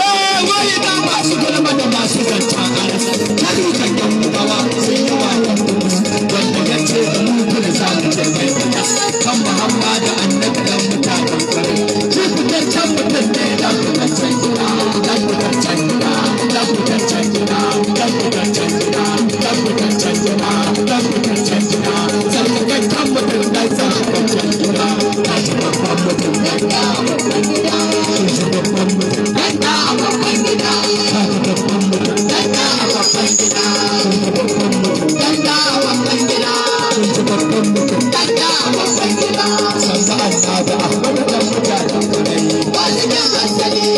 Masu gulma da masu zancen aras, karukan yan mugawa sun yi wayan wanda ya ce da mutu da zamu ce mai fitas kan Muhammadu annabi dan mutanen kwarai. Shi fitaccen mutum ne dan fitaccen gida, dan fitaccen gida, dan fitaccen gida, dan fitaccen gida, dan fitaccen gida, dan fitaccen gida, tsarkakakken mutum dan tsarkakakken gida, ta ji babban mutum dan da babban gida, shi ji babban mutum dan da babban gida, ta ji babban mutum dan da babban gida, shi ji babban mutum dan da babban gida, shi ji babban mutum dan da babban gida, sanda annabi Ahmadu dan mutanen kwarai.